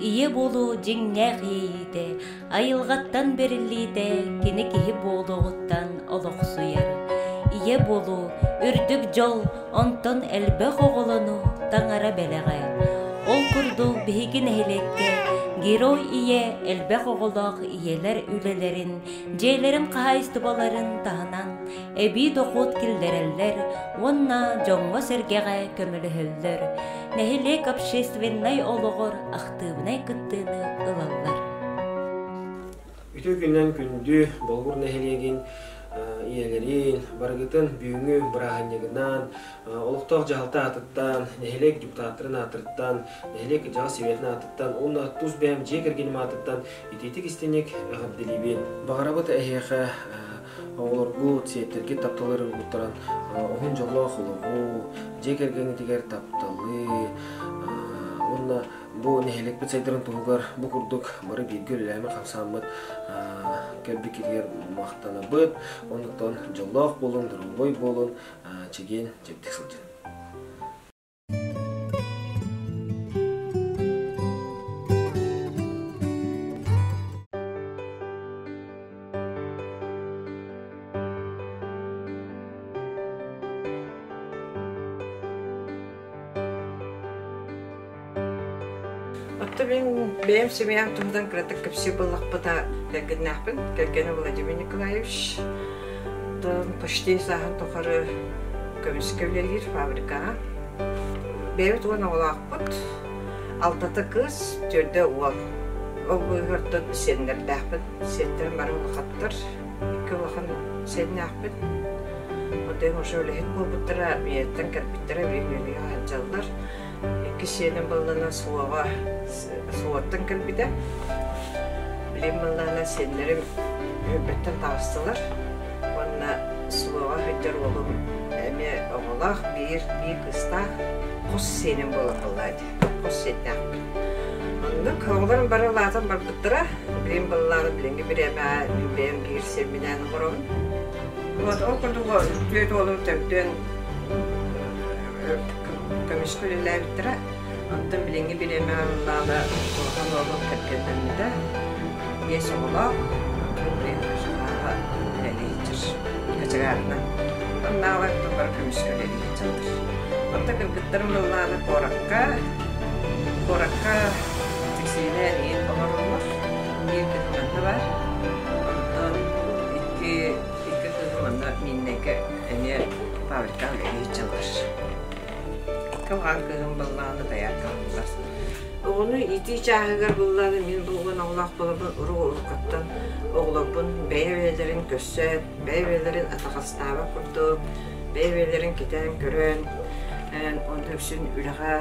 Ийэ буолуу дьиҥнээх иэйиитэ, айылҕаттан бэриллиитэ кини киһи буолуоҕуттан олохсуйар. Ийэ буолуу үрдүк дьол, онтон элбэх оҕолону таҥара бэлэҕэ. Ол курдук биһиги нэһилиэккэ Герой ийэ элбэх оҕолоох ийэлэр үлэлэрин, дьиэлэрин хаһаайыстыбаларын таһынан эбии дохуот киллэрэллэр уонна дьоҥҥо-сэргэҕэ көмөлөһөллөр, нэһилиэк общественнай олоҕор актыыбынай кыттыыны ылаллар. Үтүө күнүнэн күндү Болугур нэһилиэгин ийэлэрин, барыгытын бүгүҥҥү бырааһынньыгынан, олохтоох дьаһалта аатыттан, нэһилиэк депутаттарын аатыттан, нэһилиэк дьаһал сэбиэтин аатыттан уонна тус бэйэм дьиэ кэргэним аатыттан итиитик истиҥник эҕэрдэлиибин. Баҕарабыт эһиэхэ оҕолоргут, сиэттэргит тапталларын угуттаран уһун дьоллоох олоҕу, дьиэ кэргэҥҥитигэр тапталы уонна бу нэһилиэкпит сайдарын туһугар бу курдук бары бииргэ үлэлээммит-хамсааммыт кэлбиккитигэр махтанабыт. Оннуктан дьоллоох буолун, доруобай буолун, чэгиэн, чэбдик сылдьын. Оттон мин бэйэм семьям туһунан кыратык кэпсиир буоллахпына, кэргэннээхпин, кэргэним Владимир Николаевич. Оттон почти сааһын тухары көмүскэ үлэлиир фабрикаҕа. Бэйэбит уон оҕолоохпут. Алтата кыыс, төрдө уол. Ол быыһыгар сиэннэрдээхпит. Сиэттэрим бары улахаттар. Икки улахан сиэннээхпит. Оттон уже үлэһит буолбуттара, ийэттэн кэлбиттэрэ, билигин үлэлии сылдьаллар. Икки сиэним быллана суоҕа суоттан кэлбитэ. Билигин быллана сиэннэрим өлбөттөн таҕыстылар. Уонна суоҕа сылдьар уолум эмиэ оҕолоох, биир биир кыыстаах хос сиэним буолан буоллаа дии. Хос сиэннээхпин. Оннук оҕолорум бары улаатан барбыттара. Билигин быллааны билиҥҥи бириэмэҕэ мин бэйэм биир сиэмминээн олоробун. Вот ол курдук түөрт уолум төрдүөн көмүскэ үлэлээбиттэрэ. Онтон билиҥҥи бириэмэҕэ ыллаана улахан уолум кэргэннэммитэ. Биэс оҕолоох, билигин үлэлии сылдьар. Кочегарынан. Оннааҕар бары көмүскэ үлэлии сылдьаллар. Онтон кыргыттарым ыллаана куоракка, куоракка Тиксиинэ эҥин олороллор. Биир кыһын манна баар. Онтон икки икки кыыһым манна Мииннэйгэ эмиэ фабрикаҕа үлэлии сылдьаллар. Кылгаан кыыһым быллааны дояркалыыллар. Оҕону иитии чааһыгар быллааны мин бу уон оҕолоох буоларбын уруу-уруккаттан оҕолорбун бэйэ-бэйэлэрин көрсөөт, бэйэ-бэйэлэрин атаҕастаабат курдук, бэйэ-бэйэлэрин кэтээн көрөн, онно үксүн үлэҕэ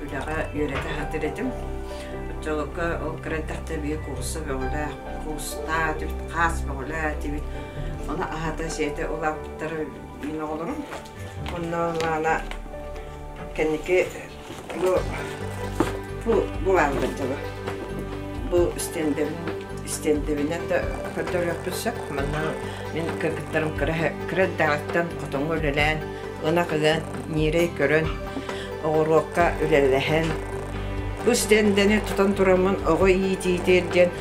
үлэҕэ үөрэтэ сатыыр этим. Оччолорго ол кыра эрдэхтэ биир куурусса бөҕөлөөх, куустаах этибит, хаас бөҕөлөөх этибит. Ону аһата-сиэтэ улааппыттара мин оҕолорум. Онно ыллаана кэнники бу бу бу бааллар дьоно. Бу стендэбин стендэбинэн да көрдөрүөхпүт сөп. Манна мин кыргыттарым кыра кыра эрдэҕиттэн хотоҥҥо үлэлээн, ынах ыан, ньиирэй көрөн, оҕуруокка үлэлэһэн, бу стендэни тутан тураммын оҕо иитиитигэр диэн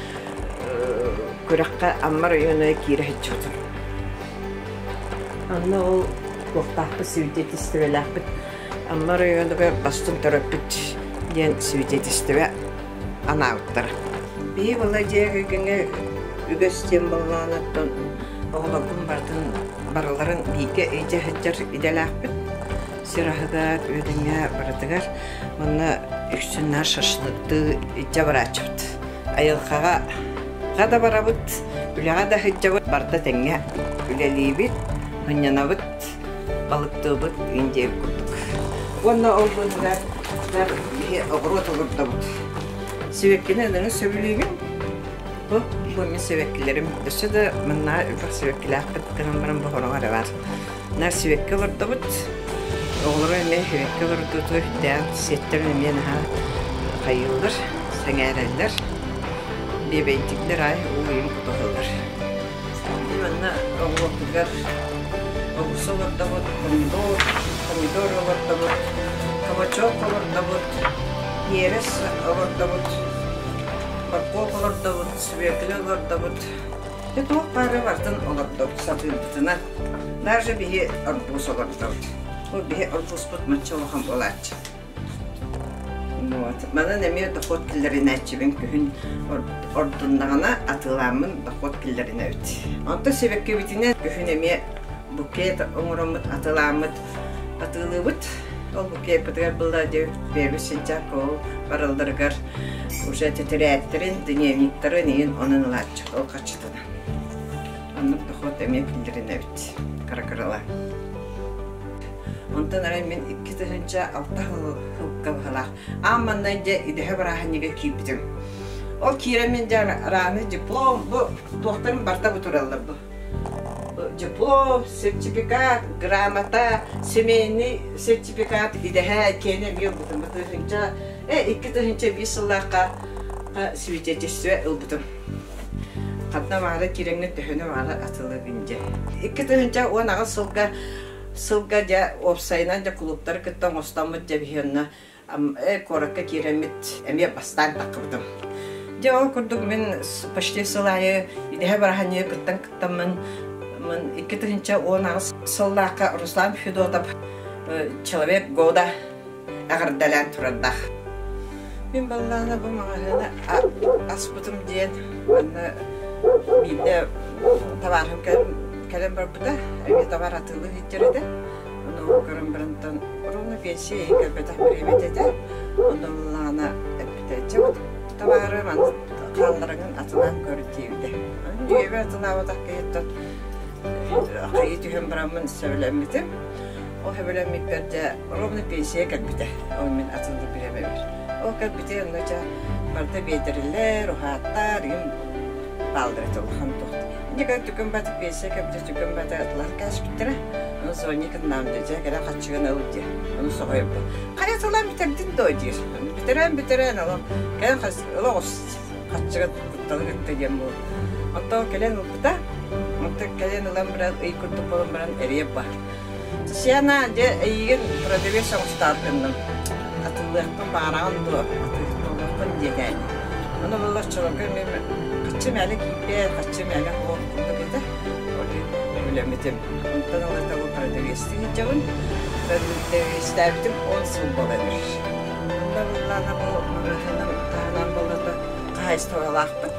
күрэххэ Амма районугар киирэ сылдьыбытым. Онно ол туохтаахпыт свидетельстволаахпыт Амма оройуонугар бастыҥ төрөппүт диэн свидетельство анаабыттара. Биһи была дьиэ кэргэҥҥэ үгэс диэн буоллаҕына оҕолорбун барытын барыларын бииргэ илдьэ сылдьар идэлээхпит. Сир аһыгар, үөдэҥҥэ барытыгар манна үксүн наар шашлыктыы илдьэ барааччыбыт. Айылҕаҕа да барабыт, үлэҕэ да сылдьабыт, барыта тэҥҥэ үлэлиибит, сынньанабыт, балыктыыбыт индия курдук. Уонна ол быыһыгар биһи оҕуруот олордобут. Сибэккини ылыҥы сөбүлүүбүн. Бу, бу мин сибэккилэрим. Өссө да манна элбэх сибэккилээхпит гынан баран бу хороҕор эрэ баар. Наар сибэкки олордобут. Оҕолору эмиэ сибэкки олордуутугар үрдээх сиэттэрин эмиэ наһаа хайыыллар, сэҥээрэллэр. Биэбэйдииллэр аай уу-уйун кутуһаллар. Манна оҕуруотугар оҕурсу олордобут, помидор, помидор олордобут, кабачок олордобут. Перец олордобут, моркуоп олордобут, свекла олордобут. Дьэ туох баары барытын олордобут сатыырбытынан. Даже биһи арбуз олордобут. Бу биһи арбузпут мачча улахан буолааччы. Вот. Манан эмиэ дохуот киллэринээччибин күһүн ордуннаҕына атыылааммын дохуот киллэринэбит. Онтон сибэккибитинэн күһүн эмиэ букет оҥороммут атыылааммыт атыылыыбыт. Ол букеппытыгар была дьэ первый сентябрь ол баралларыгар уже тэтэрээттэрин, дневниктарын иһин онон ылааччы ол харчытынан. Оннук дохуот эмиэ киллэринэбит кыра-кырала. Онтон арай мин 2006 сылга быһалаах аан маннай дьэ идэһэ бырааһынньыга киирбитим. Ол киирэн мин дьэ арааны диплом бу туохтарын барыта бу тураллар бу. Диплом, сертификат, грамота, семейный сертификат идэһэ киэнэ эмиэ ылбытым. Бу тыһыынча, 2005 сыллаахха свидетельство ылбытым. Ханна баара киирэҥҥэ төһөнү баара атылыгын дьэ. 2018 сылга сылга дьэ уопсайынан дьэ кулууптары кытта оҥостоммут дьэ биһи онно куоракка киирэммит эмиэ бастаан таххыбытым. Дьэ ол курдук мин почти сыл аайы идэһэ бараһанньыгы кыттан кыттаммын 2018 сыллаахха Руслан Федотов Человек года эҕэрдэлээн турардаах. Мин баллаана бу маҕаһыыны аспытым диэн манна биирдэ табаарым кэлэн барбыта. Эмиэ табаар атыылыы сылдьар этэ. Ону көрөн барантан ровно пенсия иһин кэлбэтэх бириэмэтэ этэ. Онно ыллаҕына эппитэ, чэ вот табаары маны хаалларыҥын атылаан көр диэбитэ. Үйэбэр атылаабатах киһиттэн хайыы түһэн бараммын сөбүлэммитим. Ол сөбүлэммиппэр дьэ ровно пенсия кэлбитэ. Ол мин атыллыы бириэмэбэр. Ол кэлбитэ онно дьэ барыта биэдэрилэр, уһааттар, им бааллар этэ улахан туохта. Инньэ түкүн баты пенсия кэлбитэ түкүн баты атылар кээспиттэрэ. Ону звони кыннаам дьэ кэлэ хаччыгын ыл диэ. Ону соһуйбут. Хайа тылаан бүтэрдин доо диир. Бүтэрэн бүтэрэн олох кэлэн олох хаччыгын кутталы кытта диэн буол. Оттон кэлэн ылбыта. Онтон кэлэн ылан баран ый курдук буолан баран эрийэ бар. Татьяна, дьэ, эйигин продавец оҥостоор гынным. Атыылыахпын баҕараҕын дуо? Атыылыахпын диэтээн. Ону буллар чолорго мин хаччы мээлэ киирбэт, хаччы мээлэ суох курдук этэ. Ол үлэммитим. Онтон ылата бу продавецтыы сылдьабын. Продавецтээбитим 10 сыл буолан эрэр. Онно буллаана бу маҕаһыыным таһынан буоллата хаһаайыстыбалаахпын.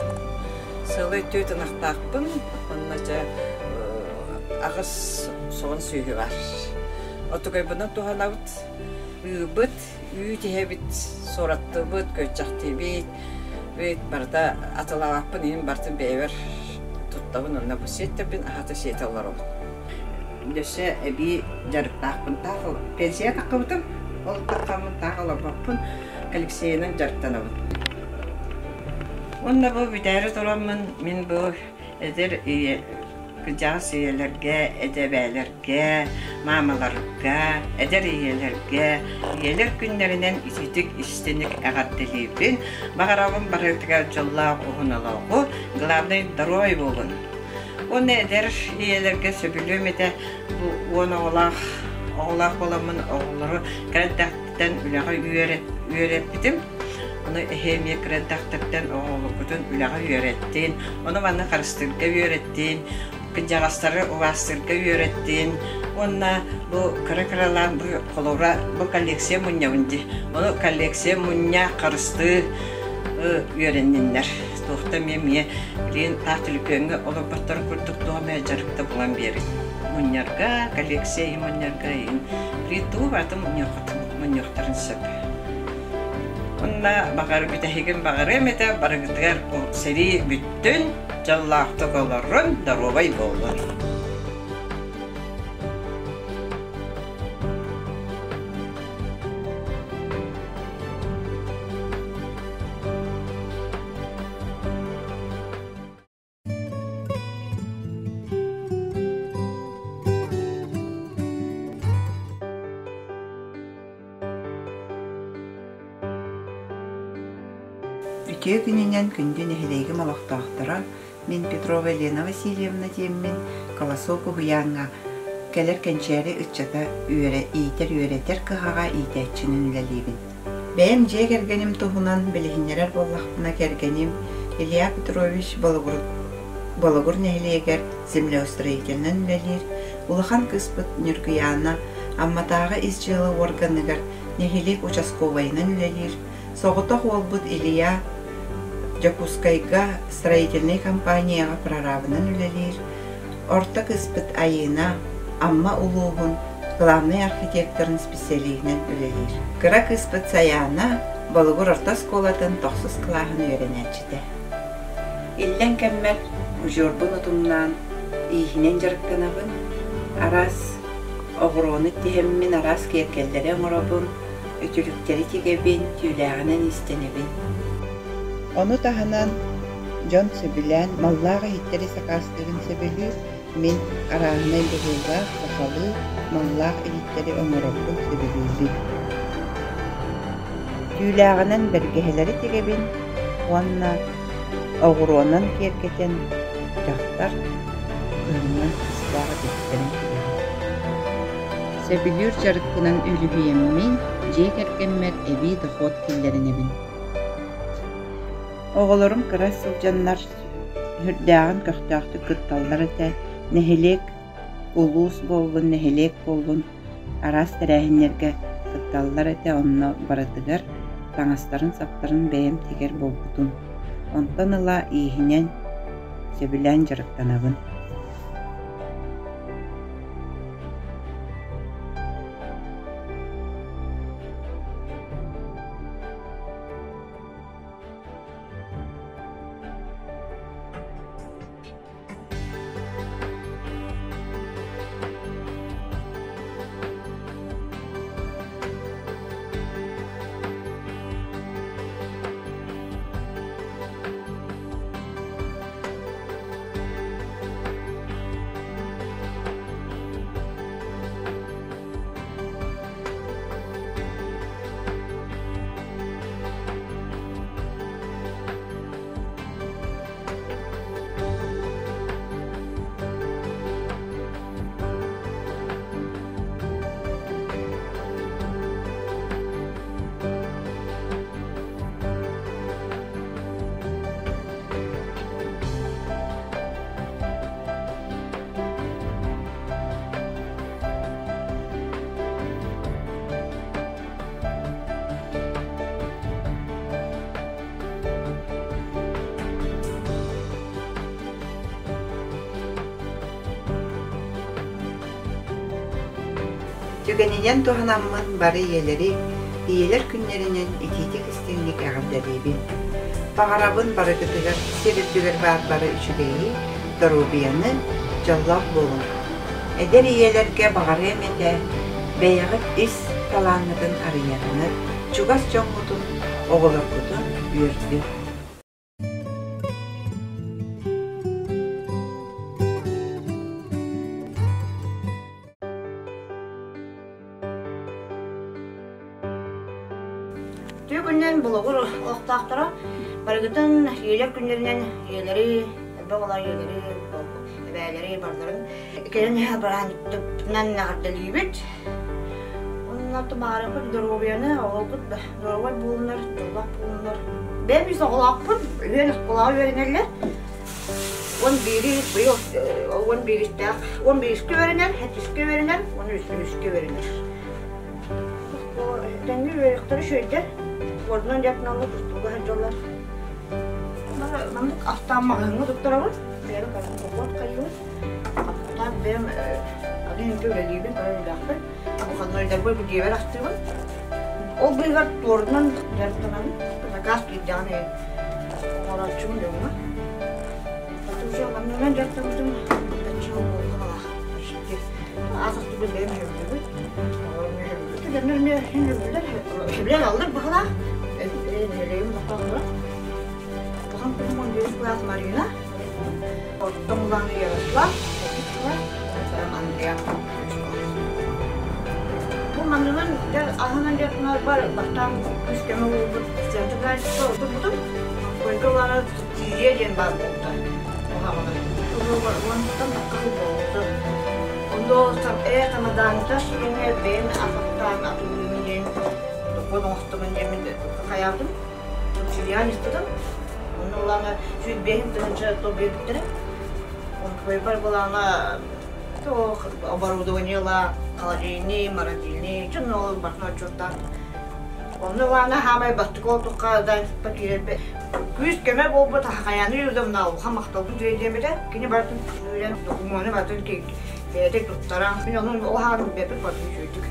Сылы түөрт ынахтаахпын. Онно дьэ аҕыс суон сүөһү бар. Отугайбынан туһанабыт, ыыбыт, үүт иһэбит, суораттыбыт, көччөхтүүбүт, бит барыта атылаабаппын иһин барытын бэйэбэр туттабын онно бу сиэттэрбин аһата сиэтэ олоробун. Өссө эбии дьарыктаахпын таах пенсия таххыбытым, ол таххаммын таах олорбоппун, коллекциянан дьарыктанабын. Уонна бу бүтээри тураммын мин бу эдэр ийэ кырдьаҕас ийэлэргэ, эдьэбээлэргэ, маамаларга, эдэр ийэлэргэ ийэлэр күннэринэн ититик истиник эҕэрдэлиибин. Баҕарабын барытыгар дьоллоох уһун олоҕу, главный здоровый буолун. Уонна эдэр ийэлэргэ сөбүлүөм этэ бу 10 оҕолоох оҕолоох буоламмын оҕолору кыра эрдэхтэн үлэҕэ үөрэппитим. Ону эһээ эмиэ кыра эрдэхтэртэн оҕолоргутун үлэҕэ үөрэттин, ону манна харыстыырга үөрэттин, кырдьаҕастары убаастыырга үөрэттин уонна бу кыра-кыралаан бу холобура бу коллекция мунньабын дии. Ону коллекция мунньа харыстыы үөрэнниннэр. Туохта эмиэ эмиэ билигин таах түлүпүөҥҥэ олорботторун курдук туох эмэ дьарыкта булан биэрин. Мунньарга, коллекция иһин мунньарга иһин билигин тугу барытын мунньуохтарын сөп. Уонна баҕар бүтэһигин баҕарыам этэ барыгытыгар сэрии бүттүн, дьоллоохтук олорун, доруобай буолун. Үтүө күнүнэн күндү нэһилиэгим олохтоохторо, мин Петрова Елена Васильевна диэммин Колосок уһуйааҥҥа кэлэр кэнчээри ыччата үөрэ, иитэр-үөрэтэр кыһаҕа иитээччинэн үлэлиибин. Бэйэм дьиэ кэргэним туһунан билиһиннэрэр буоллахпына кэргэним Илья Петрович Болугур, Болугур нэһилиэгэр землеустроителинэн үлэлиир, улахан кыыспыт Ньургуйаана Амматааҕы ис дьыала уорганыгар нэһилиэк участковайынан үлэлиир, соҕотох уолбут Илья Дьокуускайга строительнай компанияҕа прорабынан үлэлиир, орто кыыспыт Айыына Амма улууһун главнай архитекторын специалиһинэн үлэлиир. Кыра кыыспыт Сайаана Болугур орто оскуолатын тохсус кылааһын үөрэнээччитэ. Иллэҥ кэммэр удьуорбун утумнаан ииһинэн дьарыктанабын, араас оҕуруону тиһэммин, араас киэргэллэри оҥоробун, үтүлүктэри тигэбин, түүлээҕинэн иистэнэбин. Ону таһынан дьон сөбүлээн маллаах иһиттэри сакаастыырын сөбүлүүр, мин арааһынай быһыылаах сахалыы маллаах иһиттэри оҥорорбун сөбүлүүбүн. Түүлээҕинэн бэргэһэлэри тигэбин уонна оҕуруонан киэргэтэн дьахтар кыһыҥҥы кистээх үтүктэрин тигэбин. Сөбүлүүр дьарыкпынан үлүһүйэммин, дьиэ кэргэммэр эбии дохуот киллэринэбин. Оҕолорум кыра сылдьаннар сүрдээҕин көхтөөхтүк кытталлар этэ. Нэһилиэк, улуус буоллун, нэһилиэк буоллун араас тэрээһиннэргэ кытталлар этэ. Онно барытыгар таҥастарын-саптарын бэйэм тигэр буолбутум. Онтон ыла ииһинэн сөбүлээн дьарыктанабын. Түгэнинэн туһанаммын бары ийэлэри ийэлэр күннэринэн итиитик-истиҥник эҕэрдэлиибин. Баҕарабын барыгытыгар сир үрдүгэр баар бары үчүгэйи, доруобуйаны, дьоллоох буолуҥ. Эдэр ийэлэргэ баҕарыам этэ, бэйэҕит ис талааҥҥытын арыйаҥҥыт, чугас дьоҥҥутун, оҕолоргутун үөрдүҥ. Үтүө күнүнэн Болугур олохтоохторо барыгытын ийэлэр күннэринэн ийэлэри, элбэх оҕолор ийэлэри, эбээлэри барыларын кэлэн бырааһынньыктарынан эҕэрдэлиибит. Онно тумаарыппыт доруобуйаны, оҕолоргут доруобай буолунар, дьоллоох буолунар. Бэйэм үс оҕолоохпун, үһүөн оскуолаҕа үөрэнэллэр. Уон биири быйыл уон бииристээх, уон биирискэ үөрэнэр, сэттискэ үөрэнэр, уонна үһүскэ үөрэнэр. Тэҥҥэ үөрэхтэрэ үчүгэйдэр, уордунан дьарыктаналлар, тустууга сылдьаллар. Маннык астаан маҕаһыыҥҥа туттарабын, бэйэм поход хайыыбын. Астаан бэйэм атын инки үлэлиибин, бары үлэлээхпин. Выходнойдарбар бу дьиэбэр астыыбын. Ол быыһыгар туорунан дьарыктанабын. Заказ киирдэҕин иһин оҥорооччубун дьоҥҥо. Потому маннынан дьарыктаммытым таччы буолла балаах. Аасахтыбын бэйэм сөбүлүүбүн. Түгэннэр эмиэ син сөбүлэр. Сөбүлээн аллар быһалаах. Нэһилиэгим олохтоохторо. Улахан кыһым 11 кылаас Марина. Оттон улахан Ярослав, сэттис кылаас, Андреа. Бу маннынан аһынан дьарыктанарбар бастаан күүс-көмө буолбут центр качества отурбутум. Койка улаана субсидия диэн баар буолбута. Уһаҕана. Уонтан тахха сыл буолбута. Онно ээ самоданта сүрүнэ бэйэм асаттаан атылыыбын диэн. дохуот оҥостобун диэммин хайаабытым. Субсидиян испытым. Онно улаана 105 тыһыынча то биэрбиттэрэ. Онтукайбар былаана то оборудованиела, холодильник, морозильник, дьон ол барытын отчуоттаан. Онно улаана хаамай бастакы олтукка да киирэрбэ күүс көмө буолбут Хаяны Юрдовна улахан махталбын тириэрдиэм этэ. Кини барытын үүрэн, докумуону барытын бэйэтэ туттаран, мин ону ол хаарын бэппит барытын үчүгэйдик.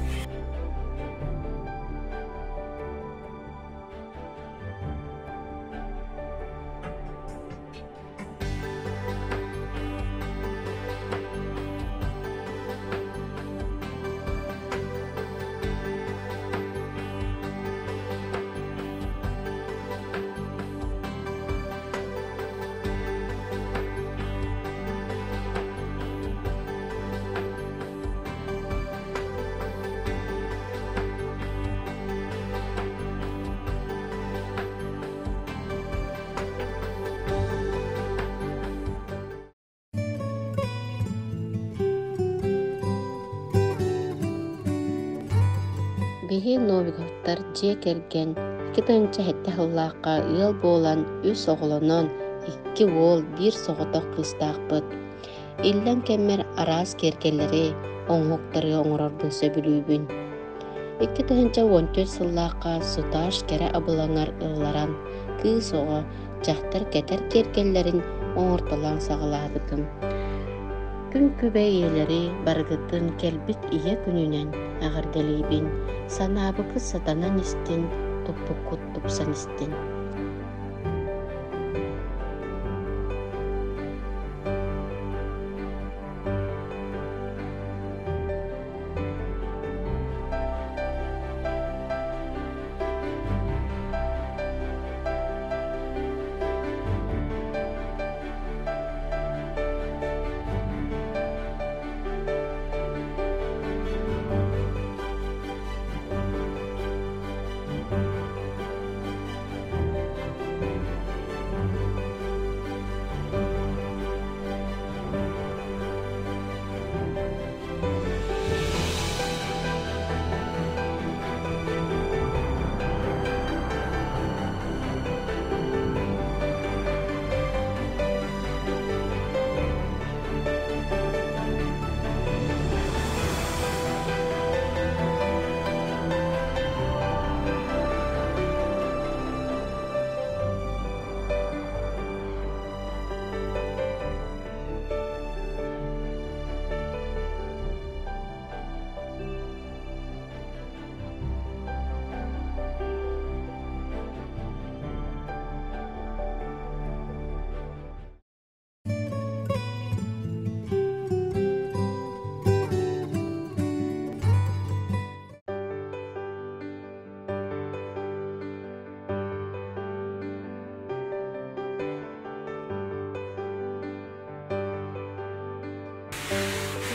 Биһи Новиковтар дьиэ кэргэн 2007 сыллаахха ыал буолан үс оҕолонон, икки уол, биир соҕотох кыыстаахпыт. Иллэҥ кэммэр араас киэргэллэри, оҥоһуктары оҥорорбун сөбүлүүбүн. 2014 сыллаахха Суташ кэрэ абылаҥар ылларан, кыыс оҕо, дьахтар кэтэр киэргэллэрин оҥортолоон саҕалаабытым. Күн күбэй ийэлэри барыгытын кэлбит Ийэ күнүнэн эҕэрдэлиибин, санаабыккыт сатанан истин, туппуккут тупсан истин.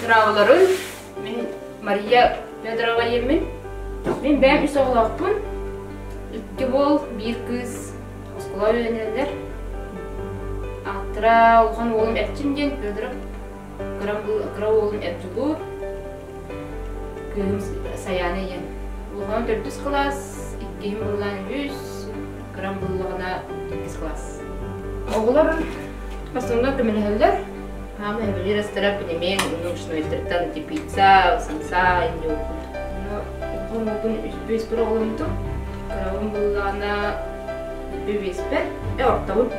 Здраволорун, мин Мария Федорова диэммин. Мин бэйэм үс оҕолоохпун. Икки уол, биир кыыс оскуола үөрэнэллэр. Ааттара улахан уолум Эрчим диэн Федоров, кыра уолум Эрдьулуур, кыыһым Сайаана диэн. Улаханым төрдүс кылаас, иккиһим буоллаан үһүс, кырам буоллаҕына иккис кылаас. Оҕолор основном көмөлөһөллөр. Хаама эбэлиир астара пельмень, научнойдарыттан пицца, самса, инньэ Улахан уолбун үспү оҕоломмутум. Кырабын буллаҕына үспү ортобун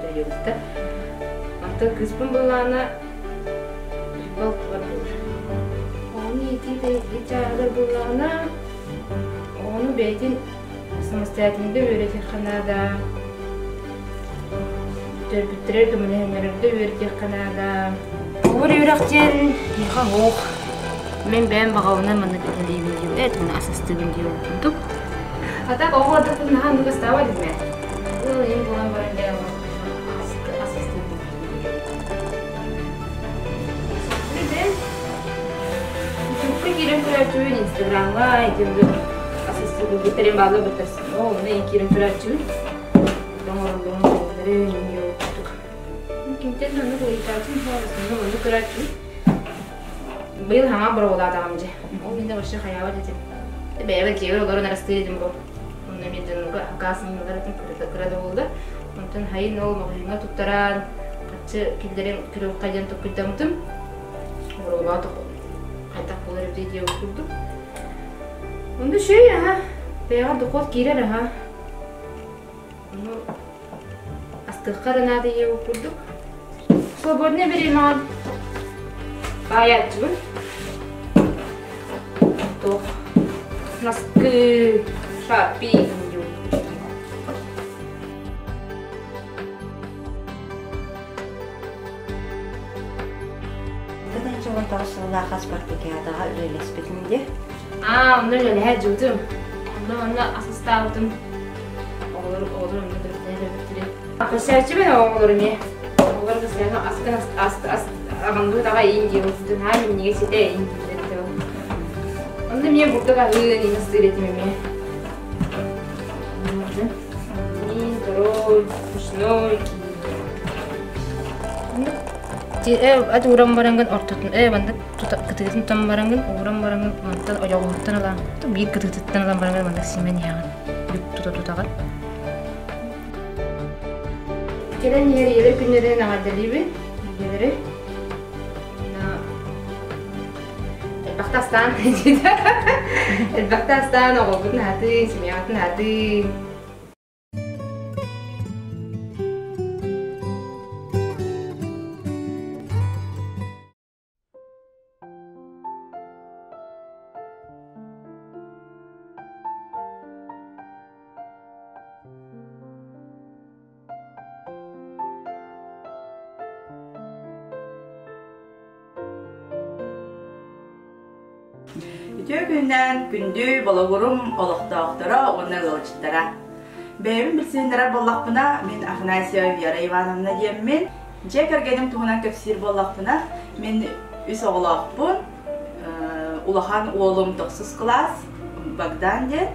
өйөбүттэр. Онтон кыыспын буллаҕына балтыбар буолар. Оҕону иитиитэ чааһыгар буллаҕына оҕону бэйэтин самостоятельно үөрэтиэххэ наада. Төрөппүттэрэ көмөлөһөннөрөргө үөрэтиэххэ наада. Оҕор үөрэх диэн миэхэ оһох. Мин бэйэм баҕабынан маннык үлэлиибин диэн эт мин асастыыбын диэн курдук. А так оҕо ордукпун наһаа оннук астаабат этим ээ. Ол иһин буолан баран дьэ асастыыбын. Ютубка киирэн көрөөччүбүн, Инстаграмҥа итинник асастыыбын баалла бытарсын. Ол онно киирэн көрөөччүбүн. Кимтэн да оннук ыйытааччым суох, оннук көрөөччүбүн. Быйыл хаҥа боруобалаатаҕым дьэ. Ол иннэ вообще хайаабат этим. Бэйэбэр дьиэбэр олорон арастыыр этим бу. Онно эмиэ дьоннорго акаас ылар этим кыра да буолла. Онтон хайын ол маҕаһыыҥҥа туттаран харчы киллэрин күрүөххэ диэн толкуйдаммытым. Боруобаҕа хайдах буолар эбитий диэн курдук. Онно үчүгэй аһа. Бэйэҕэр дохуот киирэр аһа. Ону астыахха эрэ наада диэбит курдук. Свободное время баайааччыбын. Туох носки, шарпи Тыһыынча сыллаах спартакиадаҕа үлэлэспитим дии. Аа, онно үлэлэһэ дьыбытым. Онно онно асыстаабытым. Оҕолор оҕолор онно күрэхтэһэр эбиттэрин. Көрсөөччүбүн оҕолор эмиэ. Оҕолор постоянно аскын ас ас ас аҕамдыы таҕа иин диэн устун хаа минньигэ ситэ иин дииллэр Онно эмиэ бурдук аһыын иин астыыр этим эмиэ. Мин второй, мучной, Ат ууран бараҥҥын ортотун ээ маннык кытыытын тутан бараҥҥын ууран бараҥҥын мантан ойоҕоһуттан ылан биир кытыытыттан ылан бараҥҥын маннык симэн иһэҕин бүк тута тутаҕын. Кэлэн иһэр ийэлэр күннэринэн эҕэрдэлиибин ийэлэри. Элбэхтэ астаан элбэхтэ астаан оҕобутун аһатыы, семьяҕытын аһатыы. Үтүө күннээн күндү Бологурум олохтоохторо уонна ыалдьыттара. Бэйэбин билсиһиннэрэр буоллахпына, мин Афанасьева Вера Ивановна диэммин. Дьиэ кэргэним туһунан кэпсиир буоллахпына, мин үс оҕолоохпун. Улахан уолум тохсус кылаас, Богдан диэн.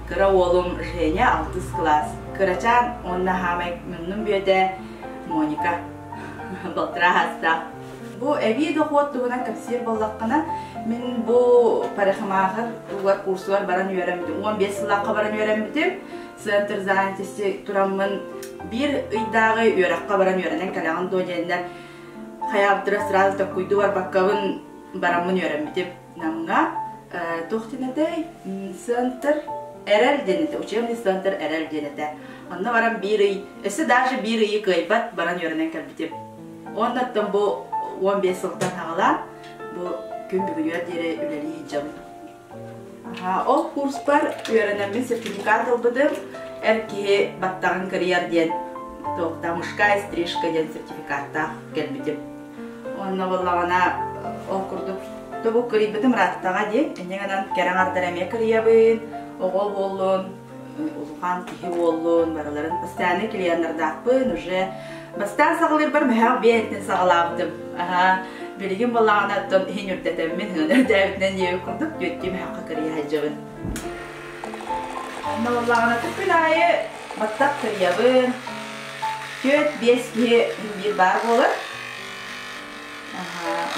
Кыра уолум Женя алтыс кылаас. Кырачаан уонна хаамай муннум бүөтэ Моника. Балтараа саастаах. Бу эбии дохуот туһунан кэпсиир буоллаххына, мин бу парикмахер тугар курсугар баран үөрэммитим. 15 сыллаахха баран үөрэммитим. Центр занятости тураммын биир ыйдааҕы үөрэххэ баран үөрэнэн кэлэҕин дуо диэннэр хайаабыттара сразу таккуйду барбаккабын бараммын үөрэммитим. Намҥа туох диэн этэй? Центр Эрэл диэн этэ, учебный центр Эрэл диэн этэ. Онно баран биир ый, өссө даже биир ыйы кыайбат баран үөрэнэн кэлбитим. Уонна оттон бу 15 сылтан саҕалаан бу күн бүгүнүгэр диэри үлэлии сылдьабын. Ол курспар үөрэнэммин сертификат ылбытым. Эр киһи баттаҕын кырыйар диэн туохта мужская стрижка диэн сертификаттаах кэлбитим. Уонна буоллаҕына ол курдук тобук кырыйбытым ырааттаҕа дии. Инньэ гынан кэрэ аҥардар эмиэ кырыйабын, оҕо буоллун, улахан киһи буоллун, барыларын постоянный клиеннардаахпын уже бастаан саҕалыырбар мөһөөх биэртин саҕалаабытым. Аһаа, билигин буоллаҕына оттон иһин үрдэтэммин, ыһыан үрдээбитинэн диэбит курдук түөттүү мөһөөххө кырыйа сылдьабын. Онно буоллаҕына күн аайы баттах кырыйабын. 4-5 киһи биир баар буолар.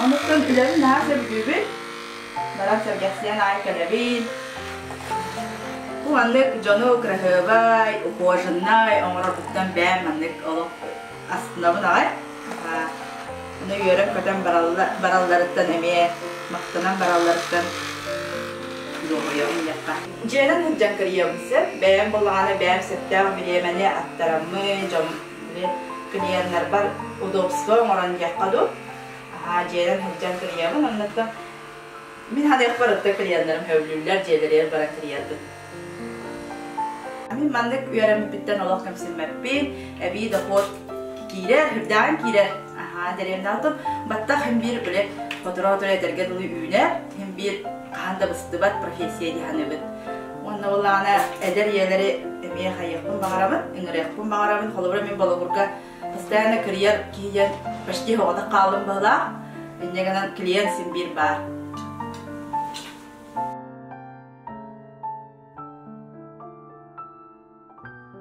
Онуттан үлэбин наһаа сөбүлүүбүн. Баран сэргэхсийэн аайы кэлэбин. Бу маннык дьону кыраһыабай, ухоженнай оҥорорбуттан бэйэм маннык олох астынабын аҕай. Ону үөрэн-көтөн баралларыттан эмиэ махтанан баралларыттан дуоһуйабын диэххэ. Дьиэнэн сылдьан кырыйабын сөп. Бэйэм буоллаҕына бэйэм сөптөөх бириэмэни аттараммын, дьон клиеннарбар удобство оҥорон диэххэ дуу. Аһаа, дьиэнэн сылдьан кырыйабын. Оннуттан мин ханыахпар ытта клиеннарым сөбүлүүллэр, дьиэлэригэр баран кырыйарбын. Мин маннык үөрэммиппиттэн олох кэмсиммэппин. Эбии дохуот киирэр, үрдээҕин киирэр. Аһаа, дэриэбинэҕэ баттах иһин биир били хотура-хотура этэргэ дылы үүнэр, иһин биир хаһан да быстыбат профессия дии саныыбын. Уонна буоллаҕына эдэр ийэлэри эмиэ хайыахпын баҕарабын, ыҥырыахпын баҕарабын. Холобура мин Болугурга постоянно кырыйар киһи диэн почти оҕотох хааллым быһыылаах. Инньэ гынан клиент син биир баар.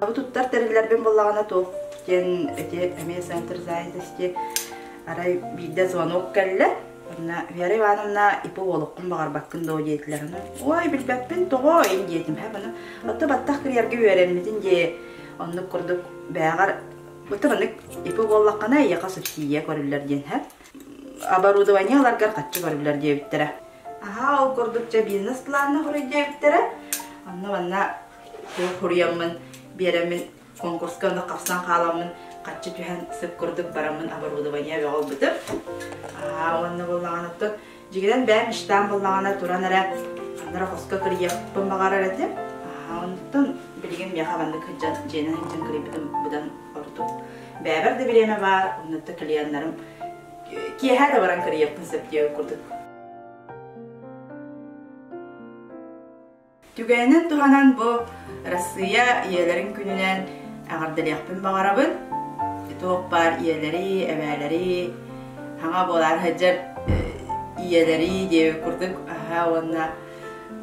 Бу туттар тэриллэрбин буллаҕына туох диэн эти эмиэ центр занятости арай биирдэ звонок кэллэ. Онно Вера Ивановна ипи уолуккун баҕарбаккын дуо диэтилэр. Ой, билбэппин тоҕо ин диэтим. Һэ, маны отто баттах кырыйарга үөрэммитин дии. Оннук курдук бээҕэр бутта маннык ипи буоллаххына эйиэхэ субсидия көрүллэр диэн һэ. Оборудование ыларгар хаччы көрүллэр диэбиттэрэ. Аһаа, ол курдук дьэ бизнес-планна хоруй диэбиттэрэ. Онно манна хоруйаммын биэрэммин конкурска онно хапсан хааламмын хаччы түһэн сып курдук бараммын оборудование бөҕө ылбытым. Аа, уонна буоллаҕына оттон дьигинэн бэйэм мечтам буоллаҕына туран эрэ ханна эрэ хоско кырыйыахпын баҕарар этим. Аа, онтон билигин миэхэ маннык сылдьан дьиэнэн сылдьан кырыйбытым быдан ордук. Бэйэбэр да бириэмэ баар, оннуттан клиеннарым киэһэ да баран кырыйыахпын сөп диэбит курдук. Түгэнинэн туһанан бу Россия ийэлэрин күнүнэн эҕэрдэлиэхпин баҕарабын. Туох баар ийэлэри, эбээлэри, хаҥа буолаан сылдьар ийэлэри диэбит курдук аһа уонна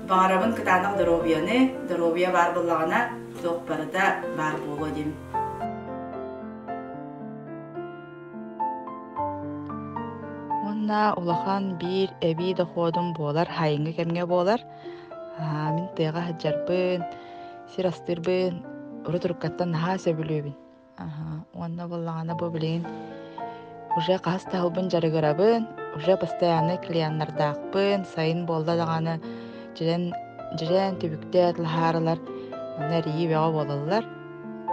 баҕарабын кытаанах доруобуйаны, доруобуйа баар буоллаҕына туох барыта баар буолуо диэн. Уонна улахан биир эбии дохуодум буолар сайыҥҥы кэмҥэ буолар. Мин тыаҕа сылдьарбын, сир астыырбын урут уруккаттан наһаа сөбүлүүбүн. Уонна буоллаҕына бу билигин уже хаһыс да сылбын дьарыгырабын, уже постояннай клиеннардаахпын, сайын буолла даҕаны дьирэн дьирээн түбүктээт лаһаарылар манна эрийии бөҕө буолаллар.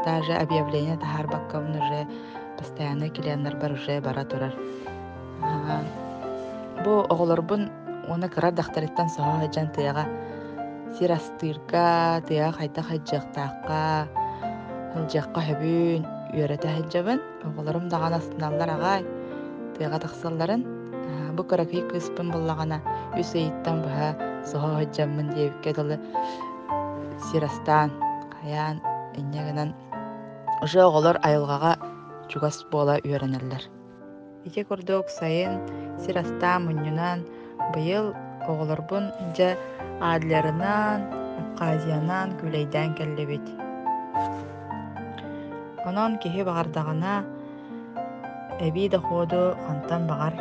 Даже объявление таһаарбаккабын уже постояннай клиеннарбар уже бара турар. Бу оҕолорбун уонна кыра эрдэхтэриттэн соһо сылдьан тыаҕа сир астыырга, тыаҕа хайдах сылдьыахтаахха, сылдьыахха сөбүн үөрэтэ сылдьабын. Оҕолорум даҕаны астыналлар аҕай тыаҕа тахсалларын. Бу кыракый кыыспын буллаҕына үс ыйыттан быһа соһо сылдьаммын диэбиккэ дылы сир астаан, хайаан инньэ гынан уже оҕолор айылҕаҕа чугас буола үөрэнэллэр. Ити курдук сайын сир астаан мунньунан, быйыл оҕолорбун дьэ Адлерынан, Абхазиянан күүлэйдээн кэллибит. Онон киһи баҕардаҕына эбии дохуоду хантан баҕар,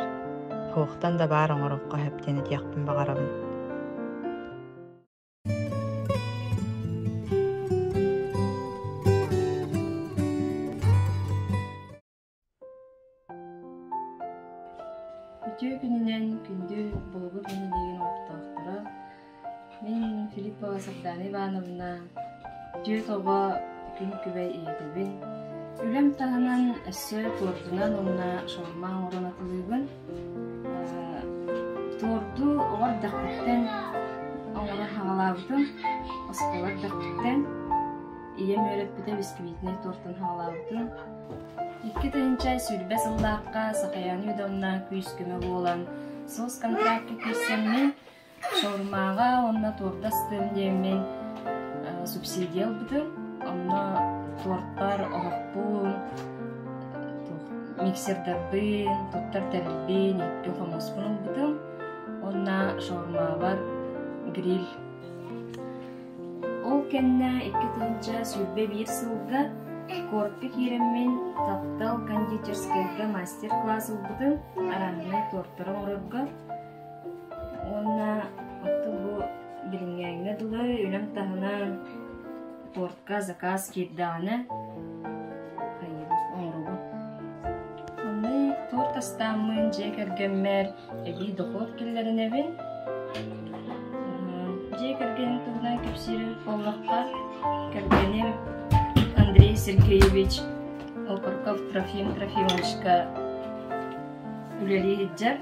туохтан да баар оҥоруохха сөп диэн этиэхпин баҕарабын. Үтүө күнүнэн күндү Болугур нэһилиэгин олохтоохторо, мин Филиппова Сардана Ивановна, түөрт оҕо күн күбэй ийэтэбин. Үлэм таһынан өссө туордунан уонна шаурма оҥорон атылыыбын. Туорду оҕо эрдэхпиттэн оҥорон саҕалаабытым, оскуола эрдэхпиттэн. Ийэм үөрэппитэ бисквитнэй тортан саҕалаабытым. 2020 сыллаахха Сахаян Юдовна күүс-көмө буолан соцконтракка киирсэммин, шаурмаҕа уонна торда астыам диэммин субсидия ылбытым. Онно тортар оһохпун, миксердарбын, туттар тэрилбин, икки хомуспун ылбытым. Уонна шаурмабар гриль Ол кэннэ 2021 сылга Корпи киирэммин Таптал кондитерскайга мастер-класс ылбытым арааннай тортары оҥорорго уонна оттон бу билиҥҥээҥҥэ дылы үлэм таһынан тортка заказ киирдэҕинэ оҥоробун. Онно торт астааммын дьиэ кэргэммэр эбии дохуот киллэринэбин. Дьиэ кэргэним туһунан кэпсиир буоллахха, кэргэним Андрей Сергеевич Окорков Трофим Трофимовичка үлэлии сылдьар.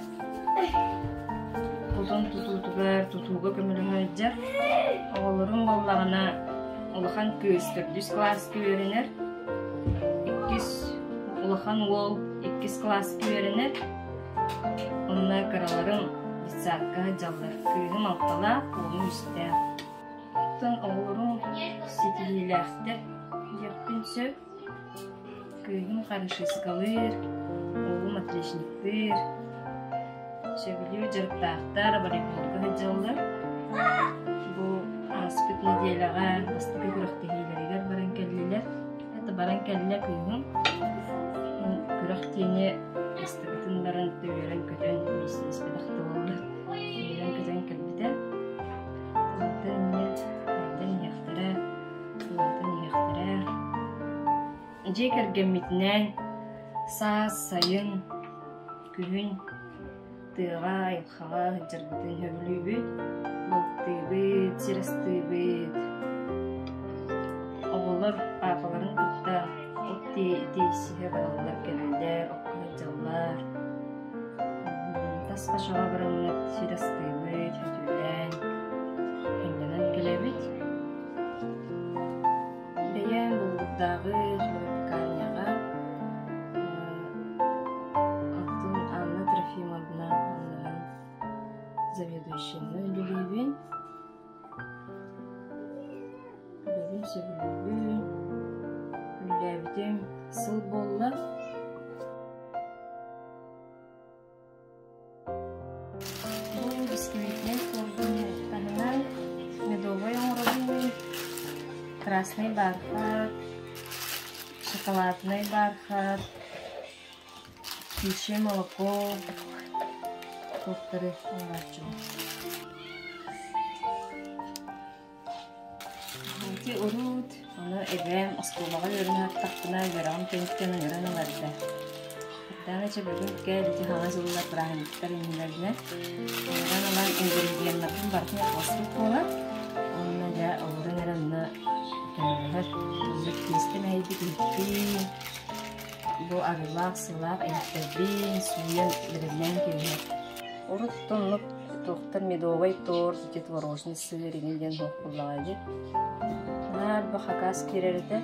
Хотон тутуутугар, тутууга көмөлөһө сылдьар. Оҕолорум буоллаҕына улахан кыыс төрдүс кылааска үөрэнэр, иккис улахан уол иккис кылааска үөрэнэр. Онно кыраларым детсадка сылдьаллар. Кыыһым алталаах, уолум үстээх. Оттон оҕолорум ситиһиилээхтэр диэхпин сөп. Кыыһым хорошисткалыыр, уолум отличниктыыр. Сөбүлүүр дьарыктаахтар, волейболга сылдьаллар. Бу ааспыт нэдиэлэҕэ бастакы күрэхтэһиилэригэр баран кэллилэр. Это баран кэллэ кыыһым. Күрэх диэни. Истибитин баран үөрэн-көтөн миэстэлэспэтэх да буолла. Үөрэн-көтөн кэлбитэ. Тылыттан инньэ айдан иһиэхтэрэ, улаатан иһиэхтэрэ. Дьиэ кэргэммитинэн саас, сайын, күһүн тыаҕа, айылҕаҕа сылдьарбытын сөбүлүүбүт. Балыктыыбыт, сир астыыбыт. Оҕолор паапаларын кытта от тиэйсиһэ бараллар, кэлэллэр, окко сылдьаллар. Тас хашаҕа бараммыт сир астыыбыт, сөтүөлээн, сынньанан кэлэбит. Бэйэм Булугурдааҕы хлебопекарняҕа алтын Анна Трофимовна оннунан заведующайынан үлэлиибин. Үлэбин сөбүлүүбүн. Үлэлээбитим сыл буолла. Бу бисквитнэй тордун таһынан медовай оҥоробун, красный бархат, шоколадный бархат, птичье молоко тортары оҥорооччубун. Ити урут ону эбээм оскуолаҕа үөрэнэ сыттахпына үөрэҕим кэнниттэн ыҥыран ыларда. Даҕача бүгүн кэл ити хаҥас ыллар бырааһынньыктар иннилэринэ ыҥыран ылан ингредиеннарбын барытын оҥостубут буолан уонна дьэ олорон эрэ онно көмөлөһөр. Оннук тиэстэ мэһэйбит иһиппин, бу арыылаах сыалаах иһиттэрбин сууйан бэлэмнээн кэбиһэр. Урут оннук туохтар медовай торт, ити творожный сыр иҥин диэн суох буоллаҕа дии. Наар бу хакас киирэр этэ.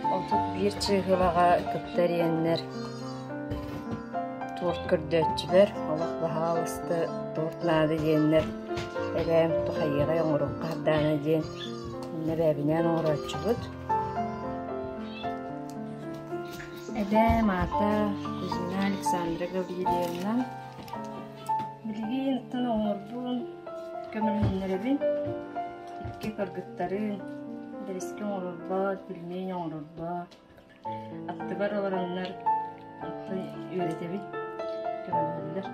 31 чыыһылаҕа кытта эриэннэр торт көрдөөччүлэр олох баһаалыста торт наада диэннэр эбээм тухайыаҕай оҥоруохха хардаана диэн иннэ эбээбинээн оҥорооччубут. Эбээм аата Кузьмина Александра Гаврильевна. Билигин оттон оҥорбун көмөлөһүннэрэбин. Икки кыргыттарын бэрэски оҥорорбор, пельмень оҥорорбор. Аттыбар олороннор оттон үөрэтэбин, көмөлөһөллөр.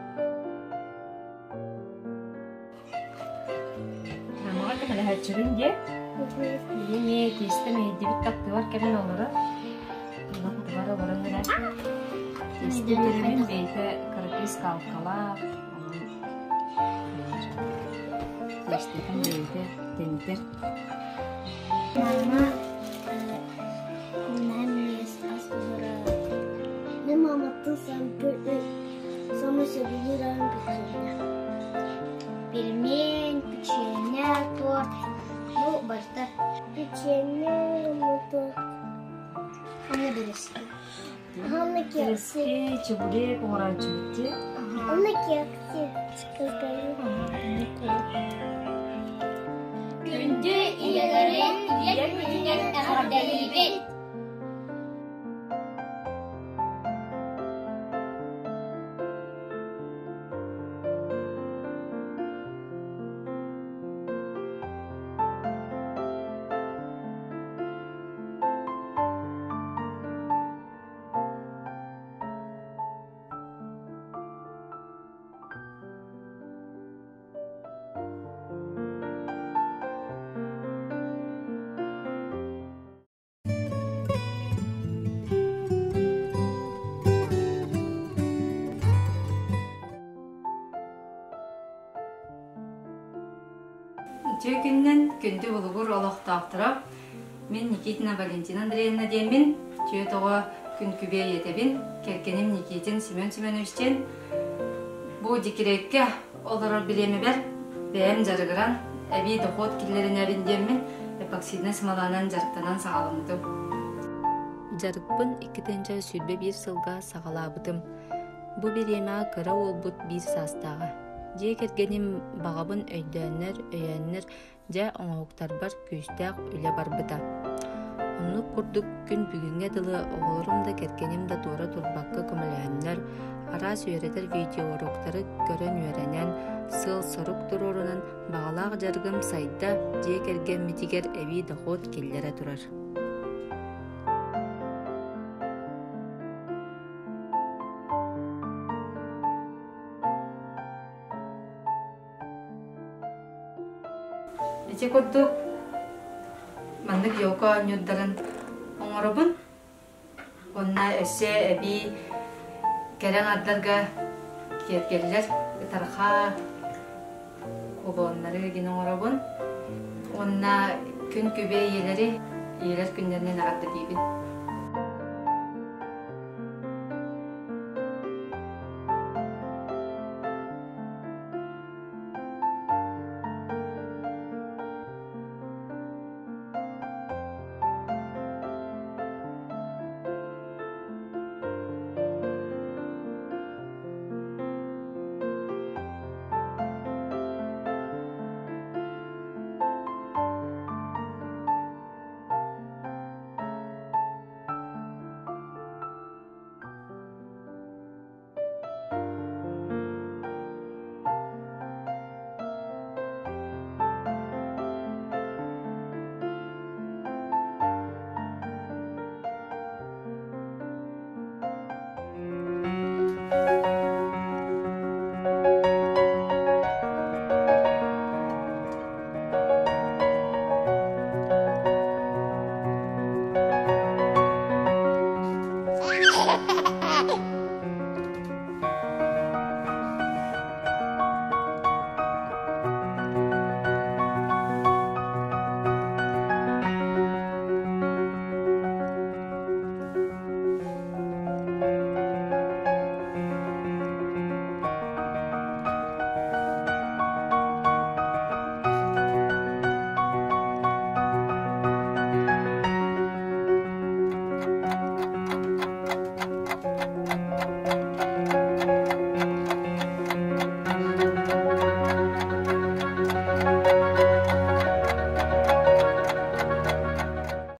Мамаҕа көмөлөһөөччүбүн диэ. Ийэм эмиэ тиэстэ мэһэйдибит аттыбар кэлэн олорор. Онно аттыбар олорон эрэ тиэстэ биэрэбин, бэйэтэ кыракый скалкалаах, онон тиэстэтин бэйэтэ тэнитэр. Мама Мин мааматтан саамай сөбүлүүр аһым печенье. Пельмень, печенье, торт. Ну, барыта. Печенье уонна торт. Уонна бэрэски. Уонна кекси. Бэрэски, чебурек оҥорооччубут дии. Уонна кекси. Күндү ийэлэрин ийэ күнүнэн эҕэрдэлиибит! Үтүө күнүнэн күндү Болугур олохтоохторо! Мин Никитина Валентина Андреевна диэммин, түөрт оҕо күн күбэй ийэтэбин, кэргэним Никитин Семен Семенович диэн. Бу декреккэ олорор бириэмэбэр бэйэм дьарыгыран, эбии дохуот киллэринэбин диэммин эпоксиднай смоланан дьарыктанан саҕаламмытым. Дьарыкпын 2021 сылга саҕалаабытым. Бу бириэмэҕэ кыра уолбут биир саастааҕа. Дьиэ кэргэним баҕабын өйдөөннөр, өйөөннөр Дьэ, оҥоһуктарбар күүстээх үлэ барбыта. Оннук курдук күн бүгүҥҥэ дылы оҕолорум да кэргэним да туора турбакка көмөлөһөннөр, араас үөрэтэр видеоуроктары көрөн үөрэнэн, сыал-сорук туруорунан баҕалаах дьарыгым сайда, дьиэ кэргэммитигэр эбии дохуот киллэрэ турар. Ити курдук маннык елка оонньуурдарын оҥоробун. Уонна өссө эбии кэрэ аҥардарга киэргэллэр ытархаа кулоннары гин оҥоробун. Уонна күн күбэй ийэлэри ийэлэр күннэринэн эҕэрдэлиибин.